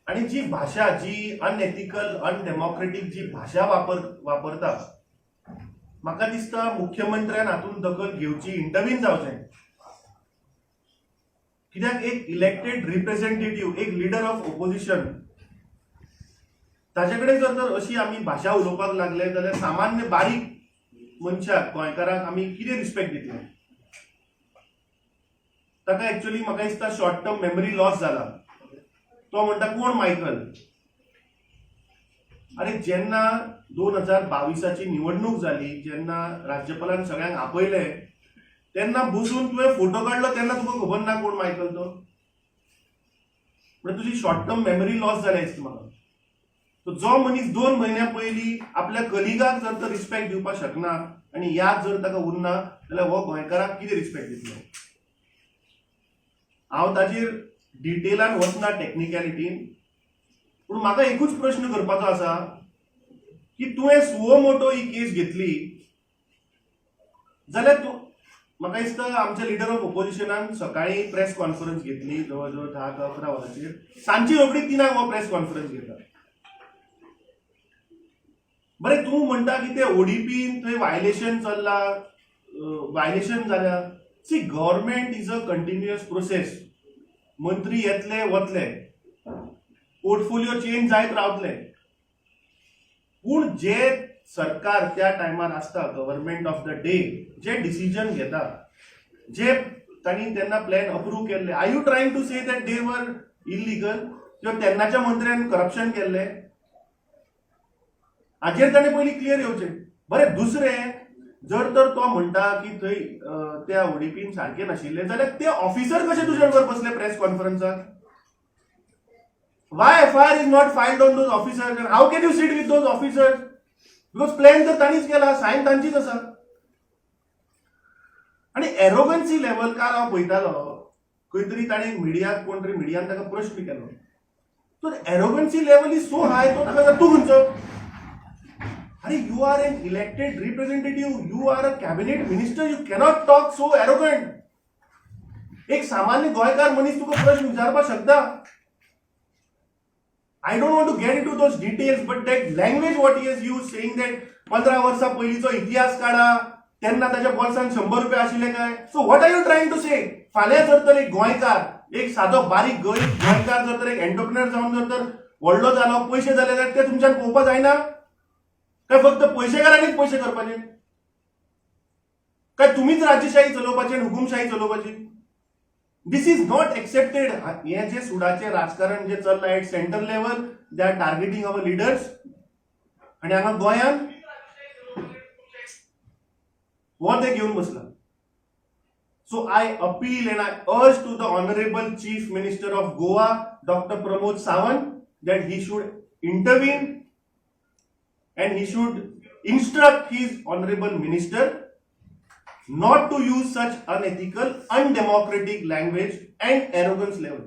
आनी जी भाशा, जी अनएथिकल, अनडेमोक्रेटीक जी भाशा वापरता, म्हाका दिसता मुख्यमंत्र्यान हातूंत दखल घेवची, इंटरवीन जावचें. कित्याक एक इलेक्टेड रिप्रेझेंटेटिव्ह, एक लिडर ऑफ ओपोजिशन, ताचे कडेन जर तर अशी आमी भाशा उलोवपाक लागले जाल्यार सामान्य बारीक मनशाक, गोंयकारांक आमी कितें रिस्पेक्ट दितले? ताका एक्चुअली म्हाका दिसता शॉर्ट टर्म मेमरी लॉस जाला. तो म्हणटा, कोण मायकल? अरे, जेन्ना 2022ची निवडणूक जाली, जेन्ना राज्यपालान सगळ्यांक आपयले, तेन्ना बसून तुवें फोटो काडलो, तेन्ना तुका खबर ना कोण मायकल तो? म्हणजे तुजी शॉर्ट टर्म मेमरी लॉस जाल्या दिसता म्हाका. तो जो मनीस 2 म्हयन्या पयलीं आपल्या कलिगाक जर तर रिस्पेक्ट दिवपाक शकना आनी याद जर ताका उरना जाल्यार हो गोंयकाराक कितें रिस्पेक्ट दितलो? हांव ताचेर डिटेलान वचना, टॅक्निकलिटीन, पूण म्हाका एकूच प्रश्न करपाचो आसा की तुवें सुओ मोटो ही केस घेतली जाल्यार तूं, म्हाका दिसता, आमच्या लिडर ऑफ ओपोजिशनान सकाळी प्रेस कॉन्फरन्स घेतली जवळ जवळ 10 ते 11 वरांचेर. सांजची रोखडी 3ांक हो प्रेस कॉन्फरन्स घेता. बरें, तूं म्हणटा की ते ओडीपीन थंय व्हायलेशन चल्ला, व्हायलेशन जाल्या. See, government is a continuous process. मंत्री येतले, वतले, पोर्टफोलिओ चेंज जायत रावतले, पूण जे सरकार त्या टायमार आसता, government of the day, J decision घेता, जे तांणी तेन्ना प्लॅन अप्रूव्ह केल्ले, are you trying to say that they were illegal किंवा तेन्नाच्या मंत्र्यान करप्शन केल्ले? हाजेर ताणें पयलीं क्लियर येवचें. बरें, दुसरें, जर तर तो म्हणटा की थंय त्या ओडीपीन सारकें नाशिल्लें जाल्यार ते ऑफिसर कशे तुजे बरोबर बसले press कॉन्फरन्साक? Why FIR is not filed on those officers? How can you sit with those officers? Because plan तर तांणीच केला, सायन तांचीच आसा. आनी एरोगन्सी लेवल, काल हांव पळयतालो, खंय तरी ताणें मिडियाक, कोण तरी मिडियान ताका प्रश्न केलो, तर arrogancy level is so high, तो ताका, तूं खंयचो? अरे, you are an elected representative, you are a cabinet minister, you cannot talk so arrogant. एक सामान्य गोंयकार मनीस तुका प्रश्न विचारपाक शकता. I don't want to get into those details, but that language what he has used, saying that 15 वर्सां पयलींचो इतिहास काडा, तेन्ना ताच्या बोल्सान 100 रुपया आशिल्ले काय? So what are you trying to say? फाल्यां जर तर एक गोंयकार, एक सादो बारीक गरीब गोंयकार जर तर एक एंटरप्रिनर जावन जर तर व्हडलो जालो, पयशे जाले जाल्यार ते तुमच्यान पळोवपा जायना काय? फक्त पयशेकारांनीच पयशे करपाचे काय तुमीच राज्यशाही चलोवपाची आनी हुकुमशाही चलोवपाची? This is not accepted. हे जे सुडाचे राजकारण जे चल्लां at central level, they are targeting our leaders आनी हांगा गोंयांत हो ते घेवन बसला. So I appeal and I urge to the honourable Chief Minister of Goa, Doctor Pramod Sawant, that he should intervene and he should instruct his honorable minister not to use such unethical, undemocratic language and arrogance level.